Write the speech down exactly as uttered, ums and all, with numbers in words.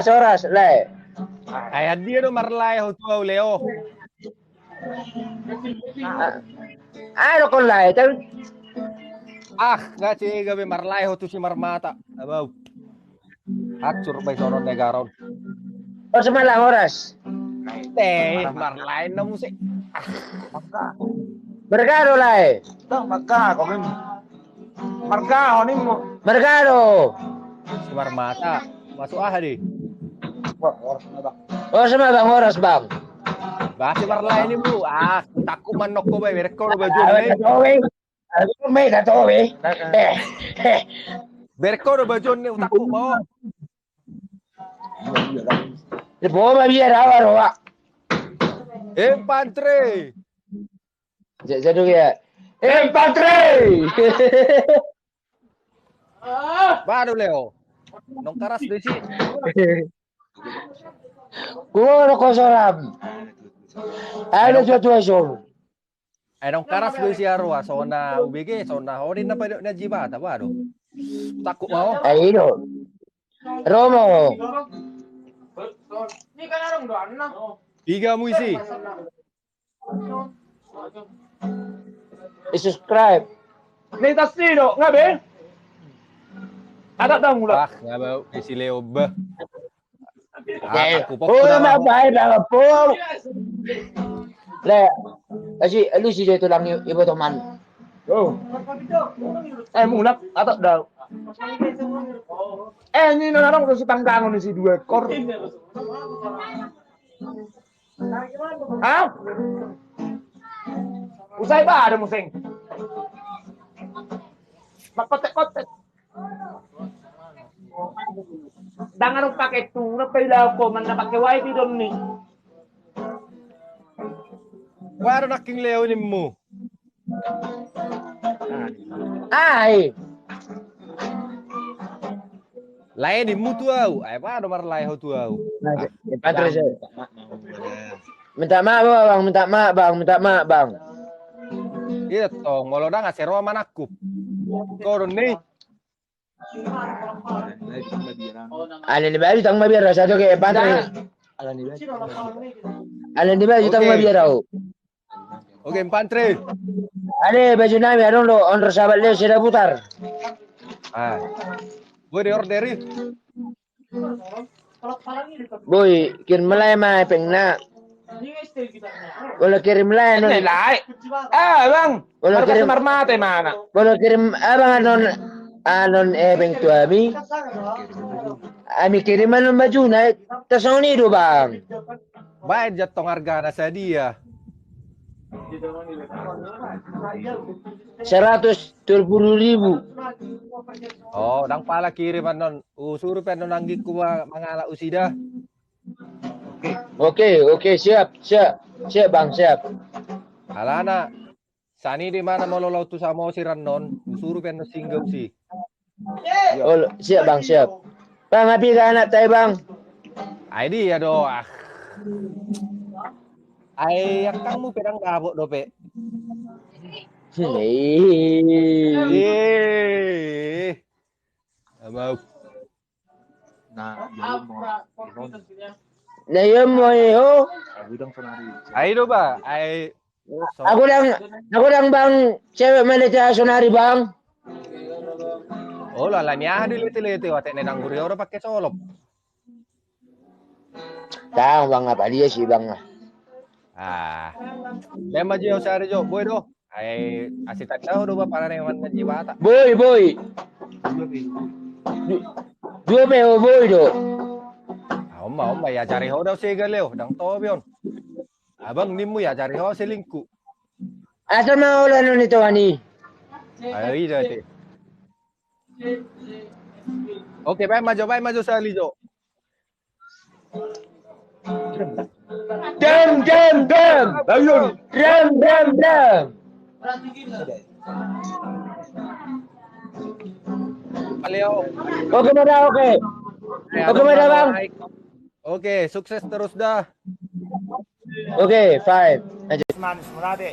Horas, Lae. Ai andia do marlae ho tu au, Leo? Ah, ai dokkon lae, tapi ah, nga sega be marlae ho tu si Marmata. Abau. Hancur be sonon negara on. Horas ma, Bang, horas. Eh, marlae na muse. Marga do, Lae? Bang, marga, kau memang. Marga ho nimmu. Marga do. Si Marmata. Masuk aha di? Wah, horas ma, Bang. Horas ma, Bang, horas, Bang. Bah, si marlae nimmu. Ah, takut manok ko, Bang. Berek ko do baju on, Bang. Aduh, me, dah tahu, eh. Berek ko do baju on, nih, utakku, mau. Di bawah mah biar awal, Wak. Infanteri. Jadi ya. Infanteri. Baru, Leo. Nong karas do isi. Kulo do kosoram. Ada jua tua som. Ai nong karas do isi arua, sona U B G, sona honi na pada na jibata, waduh. Takut mau. Ai do. Romo. Piga mu isi? I subscribe. Ni tasi do, nga be? Ada dong ulah. Ah, nga be isi Leo be. Ah, eh, aku pokok oh, udah ma mau. Bae, Bang, pok. Le, asi, lu si jai tulang i-, ibu teman. Oh. Eh, mulak, atau dah. Eh, ini nang orang si panggangon si dua ekor. Hah? Usai ba ada museng. Mak kotek-kotek. Ndang adong pake tu, na pe ilao ko, man na pake wifi do ni. Wah, do nangkin Leo nimmu. Ai. Lae nimmu tu au. Ai, pa do marlae ho tu au. Nah, ah, Patris, Bang. Minta maaf, Bang. Minta maaf, Bang. Minta maaf, Bang. Iya, tong. Molo ndang ase ro manangkup. Ko do ni. Alani baju tang mabiar rasa tu ke Patris. Alani baju tang mabiar au. Oke, Infanteri. Ale, baju nami adong do, on ro sahabat Leo, sudah putar. Ah. Boi, di order i. Boi, kirim lae ma epengna. Molo kirim lae non. Lae. Ah, Bang. Molo kirim Marmata mana? Molo kirim abang anon, anon epeng tu ami. Ami kirim anon bajuna, tasongon i do, Bang. Baen jantong argana sadia. Seratus dua puluh ribu. Oh, ndang pala kirim anon. Usuru pe anon anggingku ma-, mangalap usida. Oke, oke, siap, siap. Siap, Bang, siap. Alana. Sani di mana molo lao tu Samosir annon, usuru pe annon singgau si. Oh, siap, Bang, siap. Bang, api ga anak tai, Bang? Ai dia do, ah. Ai, angkangmu pe ndang dapot dope. Hmm, eh. Eh. Abau. Na, iya mo, na, iya mo, eh, ho. Ai do ba, ai. Aku ndang, aku ndang, Bang, cewek melihat sonari, Bang. Oh, lala ni aha dilete-lete, watek ne ndang guri ora pake solop. Tang, Bang, apa dia sih, Bang? Ah. Lema jo sehari jo, boi do. Ai, asi tanda do ba pala ne man na jibata. Boi, boi. Du-, dua pe ho boi do. Ah, omma, omma, ya jari ho do sega Leo, ndang tobi on. Abang nimmu ya jari ho selingkuh. Asa ma olo anu ni toani. Ayo, ida te. Oke, baen ma jo, baen ma jo sali jo. Dam, dam, dam. Ayo. Dam, dam, dam. Leo. Oke, ma da, oke. Oke, ma da, Bang. Oke, sukses terus dah. Oke, fine. Manis, murade.